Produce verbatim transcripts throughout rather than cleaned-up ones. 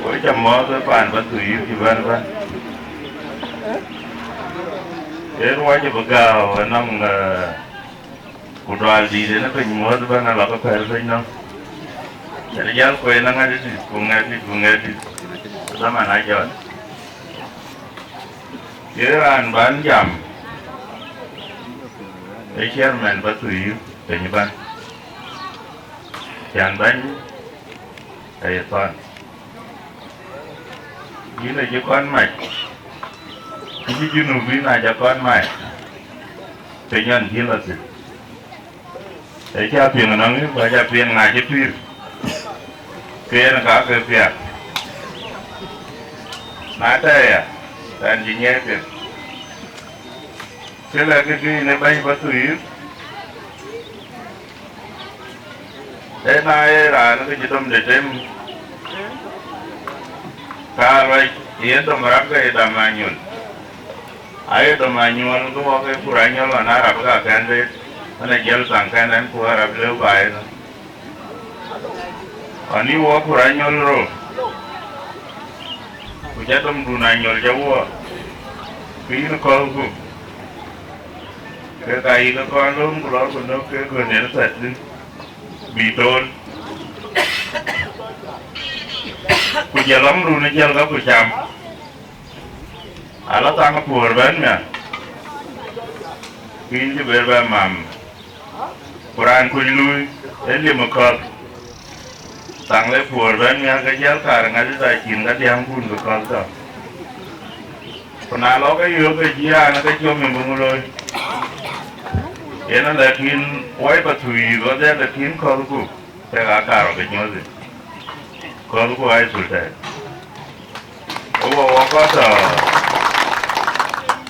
Wek ca mɔ̈ɔ̈th ë paan Pathuyith cï bɛ̈n ëbɛ̈n. Ee ruac abï gääu ënɔŋ, eh, ku dual dïït ënë piny muɔ̈ɔ̈th ëbɛ̈n alɔ ke pɛ̈l piny nɔm. Cïn jäl kueen aŋätdït, ku ŋɛ̈tdït, ku ŋɛ̈tdït. Dhaman ajɔt. Ye raan bän jam, ee chairman Pathuyith piny ëbɛ̈n. Can bɛ̈ny aye thɔn. Yïn acï kɔn mac, kë cï Junubin acä kɔn mac, piny ɣɔn cï lɔ thïn. Ë cä piŋ ënɔŋ, ku acä piŋ na cï pïïr, ke yen ka ke piath. Na tɛ̈ɛ̈ ya, raan cï nyiɛɛi piŋ. Kë lɛ̈k kë kï yïn ë bɛ̈ny Pathuyith, ee na ye raan ke cï dom de tem, ka luɔc ye dom rap ke ye dam anyuɔl. Aye dom anyuɔl ke wɔ ke kur anyuɔl ɣɔn arap ka kɛn de, ɣɔn ajiɛl thaŋ kɛn ɛn ku arap lëu baai ënɔ. Ɣɔn yï wɔ kur anyuɔl rou, ku cä domdun anyuɔl cä wɔ, ke yïn kɔ̈lku, ke ka yï ke kɔn lööm ku lɔɔr ku nök ke gön yen thɛt thïn, bï tool. Ku jël lɔŋdun ë jël ka ku cam, ala thaŋ puɔ̈r bɛ̈n mia, ke yïn cï ber bɛ mam. Ku raan kuc luui, ee lim ë kɔ̈th. Thaŋ le puɔ̈r bɛ̈n mia ke jël kaar ŋäth ë thaa cin ka diäŋkun ke kɔ̈th tɔ. Ku na lɔ ke yöök ke cï raan ke com ë bï ŋö looi. Yen alɛ̈k yïn wai Pathuyith ɣɔn dhɛ̈k ke kïn kɔ̈thku, kek aa kaarɔ ke nyuɔ̈th yic. Kɔ̈thku aa ye thul tɛ̈ɛ̈k. Wɔ wɔ kɔ̈th tɔ,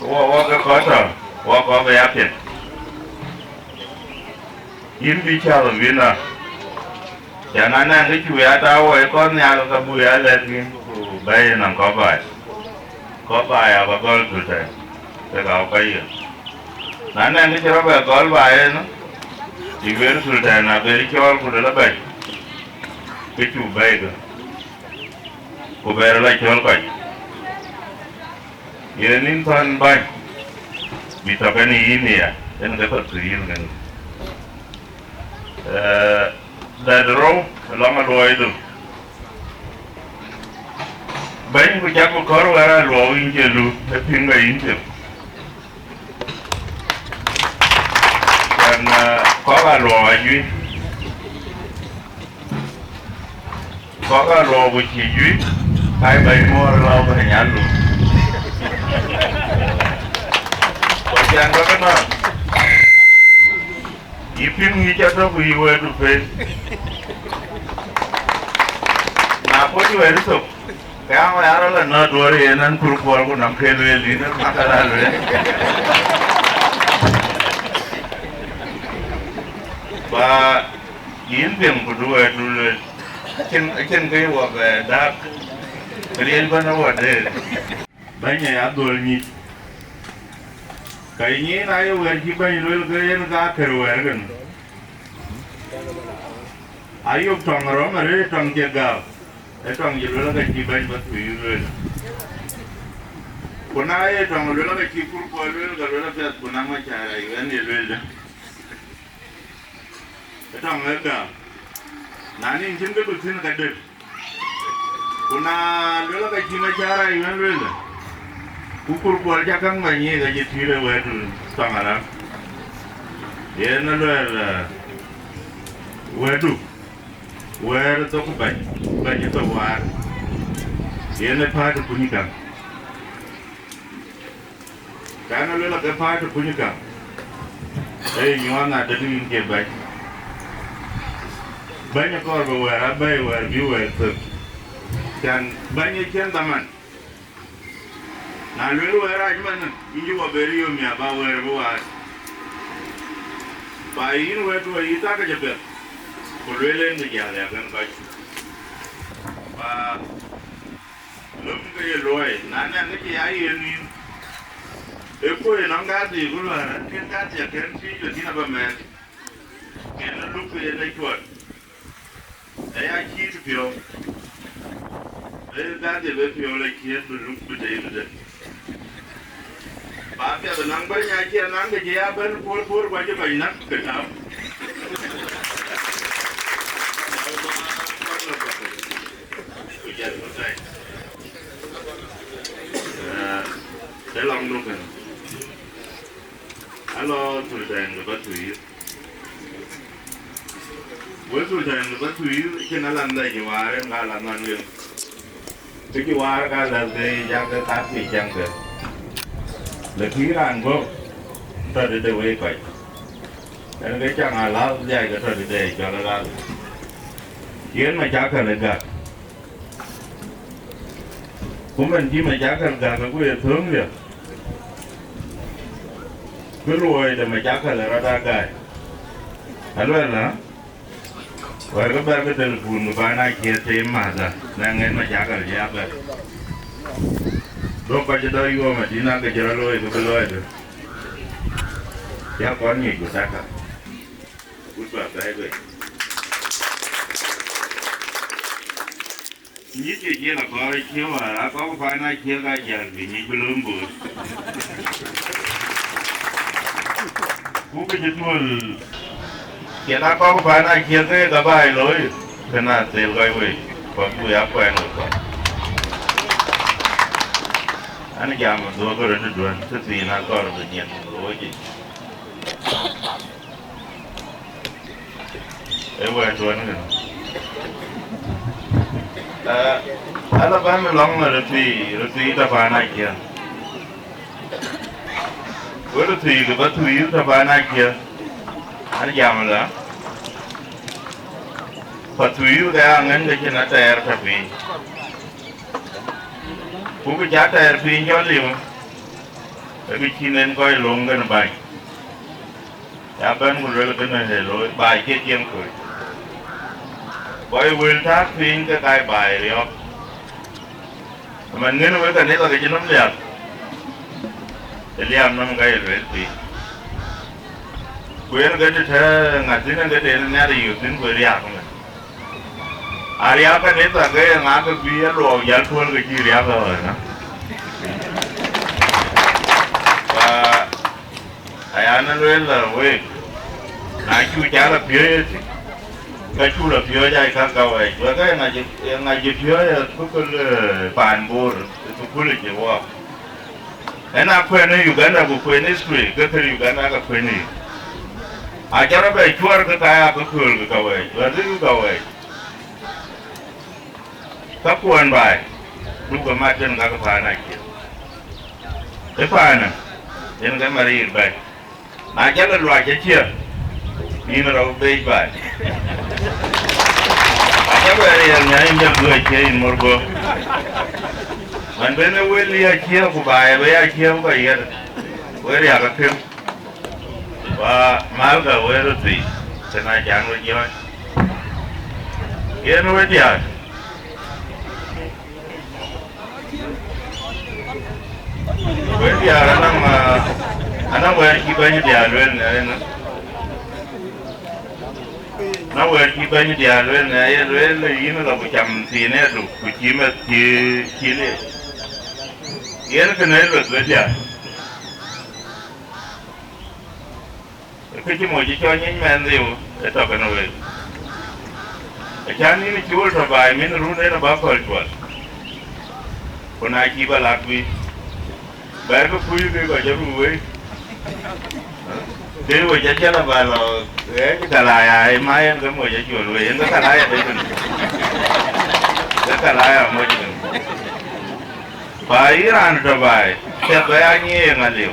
wɔ wɔ ke kɔ̈th tɔ, wɔ kɔ̈th bï ya piɛth. Yïn bï cäth ë wïn ë, cän anɛŋ kë cuk ya tääu wɔ ë kɔn nhial, ke buk ya lɛ̈k yïn, ku bɛ̈ɛ̈i ënɔŋ kɔ̈k baai. Kɔ̈k baai abä gɔl thultɛɛn, ke ka wä kɔc yiëk. Na nɛŋ kë cï rɔt bɛ gɔl baai ënë, cï ber thultɛɛn abëër cɔɔl ku lël abɛ̈c, ke cuk bɛ̈ɛ̈ikë, ku bɛɛr la cɔl kɔc. Yen nïn thɔn bäny, bï tɔ kɛn yïn ya, yen ke thɔt ku yïn kɛn. Eh, dɛ̈t rou, lɔŋ aluɔɔidu. Bɛ̈ny ku cak ku kɔ̈r wɛ̈ɛ̈r aluɔɔu yïn cï lu, ë piŋ ke yïn cï. Kan, eh, kɔ̈k aluɔɔu ajuëc. Kɔ̈k aluɔɔu ku cï juëc, ka ye bɛ̈ny muɔɔr lɔ bɛ̈ny alu. Ku cän bä ke nɔ̈k, yï piŋ yï cä tök ku yï wɛ̈ɛ̈tdu pek. Na puɔc wɛ̈ɛ̈t thok, ke aŋ wɛ̈ɛ̈r ala nɔ̈k duɔ̈ɔ̈r yen an, kur kuɔl ku nɔm ke lueel, yïn ë mak ala lueel. Ba yïn piŋ ku du wɛ̈ɛ̈tdu lueel. Acïn, acïn kë wɔ bɛ dak, riɛl bän wɔ dëër. Bɛ̈ny aya dhuɔl nyic. Ka yï nyin aye wɛ̈ɛ̈r cï bɛ̈ny lueel ke yen ka kër wɛ̈ɛ̈r kën. Ayok tɔŋ rɔ̈m arëët tɔŋ cï gääu, ë tɔŋ cï lueel ka cï bɛ̈ny bä thuëëc lueel. Ku na ye tɔŋ lueel ka cï kur kuɔl lueel, ka lueel apiɛth, ku na ŋɔc cä rac wɛ̈n ye lueel dë. Ë tɔŋ ë gääu. Na nïn cïn kë bï thïn ka dël. Ku na luel ka cï Macar aa wën lueel, ku kur kuɔl cä käŋ bä nyiëëk acï tïït ë wɛ̈ɛ̈tdu tɔŋ aram. Yen ë luɛɛl, eh, wɛ̈ɛ̈tdu, wɛ̈ɛ̈r ë thok bäny, bäny ë thok waar. Yen ë päät ë kuny käŋ. Kan ë luel ake päät ë kuny käŋ, ee nyuɔɔth na tëdu yïn ke bɛ̈ny. Bɛ̈ny akɔɔr bï wɛ̈ɛ̈r abɛ̈i wɛ̈ɛ̈r bï wɛ̈ɛ̈r thök. Can bɛ̈ny ë cïn dhaman. Na luel wɛ̈ɛ̈r rac man, yïn cï wɔ ber yom ya ba wɛ̈ɛ̈r bï waar. Ba yïn wɛ̈ɛ̈t tuɔɔc yï thak kecä piɛth, ku lueel en kë jäl ya kën kɔc. Ba Lom ke ye luɔi, na nɛŋ kë cï ya yen nïn, ë kuöc ënɔŋ kadhii ku luäär, kën kadhii akën thiëc, lakin abä mɛɛth. Yen ë luk ke yen ë cuɔt. Aya cït piɔ̈u. Ee, dhadhie bï piɔ̈u la ciëët bï luk bï tei bï dë. Ba piɛth naŋ bɛ̈ny acie naŋ ke cï ya bɛ̈n puɔ̈r puɔ̈r guac ë kɔc näk ke tääu. Ku jɛl ku tɛ̈i. Ee, ë lɔŋ nu kënë. Alɔ Sultan de Batuir. Wek Sultan de Batuir, cïn alan dhɛc ë waar en ka lan nɔn wek. Kë cï waar ka lan dhëëc, jakë ka thiëc cäŋkë. Lakin raan guɔ̈p, tɔ̈ tëde wek kɔc. Ɛn ke caŋ alath dhiac ke tɔ̈ tëde cɔl alath. Yen macakal ë gäk. Ku man cï macakal gäk, ku ye thöŋ liep, kë luɔi de macakal ë rɔt aa gäi. Aluɛl na, wɛ̈ɛ̈r ke bɛ̈ɛ̈r ke telepun ke bän aa ciëët të ye mäthda, na ŋɛn macakal cï aa bɛ̈n. Duɔ̈k kɔc cï dɔ̈ yuɔɔm adïn, aake cï rɔt looi ke bï looi ke, ya kɔn ŋic ku taka. Gut bä bɛ̈ɛ̈i bei. Nyït ke jiël akɔɔr ë ciëë wäär, akɔk paan aciëk aa jäl bï nyic bï lööm boor. Ku kë cï tuöl, cïn akɔk paan aciëk ke ka baai looi, kën aa thel kɔc wei, kɔc ku ya kuɛɛn wek kɔc. An, jam ë dhuɔ̈k röt ë duön, tëthiin akɔɔr bï nyin looi yic. Ee wɛ̈ɛ̈t tuɔn kënë. Ee, ala bän lɔŋ röt thii, röt thii tɔ paan aciëk. Wek röt thii kë bä thuiir tɔ paan aciëk. An jam la. Pathuiir ke aŋën ke cïn atɛɛr tɔ piny. Ku kë cä tɛɛr piny jɔ liu, ee kë cïn en kɔc löŋ kën bäny. Ya bɛ̈n ku luel kënë ë looi, baai cï cieŋ kuc. Kɔc wël tääk piny ke kac baai riɔ̈ɔ̈k. Ëmën ŋën wek kanitha ke cï nɔm liap, ë liap nɔm ka ye lueel piny. Ku yen ke të tɛ̈ ŋa thïn, yen ke të yen nhiar yök thïn ku ë riääk ëmën. Ariäk kanitha ke ye ŋa ke bï ye luɔɔu jäl tuöl ke cï riäk ë ɣɔn ë? Ba, aya në lueel la week, na cu ca la piööc ëtï, ka cu la piööc ai ka gäu wɛɛc, wek ke ye ŋa cï, ye ŋa cï piööc ë thukul, eh, paan Bor, ë thukul ë cï wɔɔk. Ëna kuɛn ë Uganda ku kuɛn history, ke kën Uganda ka kuɛn ë. Aca rɔ bɛ cuɔr ke ka ya ke kööl ke ka wɛɛc, wɛ̈t ke ka wɛɛc. Ka kuɔn baai, duk ke mat tën ka ke paan aciëk. Ë paanë, yen ke mariir bɛ̈ny. Na cä lɔ luac aciëk, yïn rɔu bec baai. Aca bɛ riɛl nya yïn jɔl duëëc cie yïn mor guöp. Man ben ë wël ya ciëk ku baai abï ya ciëk ku ka yiɛt. We riäk akëm. Wa malkë we röt thii, tën a can we jɔ̈ɔ̈ny. Yen we diäär. Wek diäär anɔŋ, ah, anɔŋ wɛ̈ɛ̈r cï bɛ̈ny diäär lueel në ënë. Anɔŋ wɛ̈ɛ̈r cï bɛ̈ny diäär lueel në ye lueel yïn lɔ ku cam thiin ë aduk ku cï meth cï, cï liep. Yen kënë lueth wek diäär. Kë cï moc cï cɔl nyic mɛnhdiu ë tɔ̈ kenë week. Acän nïn col tɔ̈ baai min run en abä kɔ̈l cuɔl. Ku na cï bä lak bï bɛ̈ɛ̈rkï kuc ke kɔc aruu wei. Dee we cä cä lɔ bä lɔ ɣɛɛc Galaya, ë ma yen ke moc acol wei, yen ke Galaya dee kënë. Ke Galaya moc kënë. Ba yï raan tɔ̈ baai, cä bä ya nyiëëŋ aliu.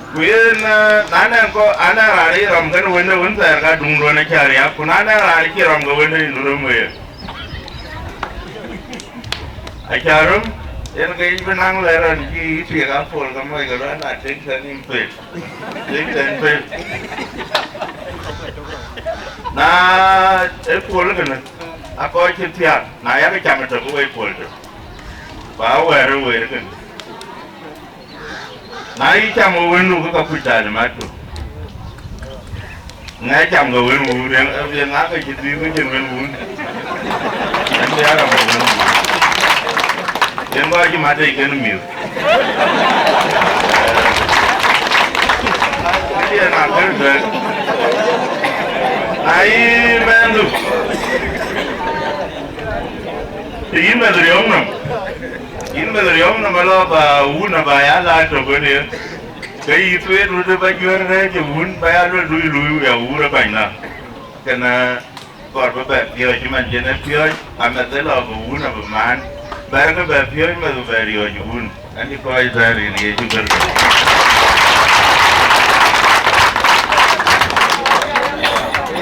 Ku yen, eh, na nɛn kɔ, anɛn raan ë rɔm kën wënde wën thɛɛr ka duŋduɔn acä riäk, ku na nɛn raan cï rɔm ke wënde yïn röm wëë. Acä röm, yen ke yic bï naŋ lɛ̈ɛ̈r rɔn cï yï tiek apol ke moc ke luɛn a tek tɛn yïn pel. Tek tɛn pel. Na ë pol kënë, akɔc cï thiaak, na yak cam ëtök wei pol tök. Ba wɛ̈ɛ̈r ë wëër kënë. Na yï cam ë wëndu ke ka kuc talimatdu. Ŋɛk cam ke wën wun, yen ŋa ke cï dhil ke cïn wën wun. Yen bï aram ke wën wun. Yen kɔc cï mat tei kën mïth. Yen akër tuɛk. Na yï mɛnhdu. Të yïn meth riɔ̈ɔ̈k nɔm. Yïn meth riɔ̈ɔ̈k nɔm alɔ ba wun aba ya laar tök ënë. Ke yï thueet röt ë ba juɛ̈r rɛ̈ɛ̈c ë wun ba ya luel lui lui ya wur ë banyna. Kënë kɔɔr bï bɛ piɔ̈ɔ̈c cï man cïn ë piɔ̈ɔ̈c amɛth ë lɔ bï wun abï maan. Bɛ̈ɛ̈r ke bɛ piɔ̈ɔ̈c meth bï bɛ riɔ̈ɔ̈c wun. An cï kɔc thɛɛr yen Yecu Kërtho.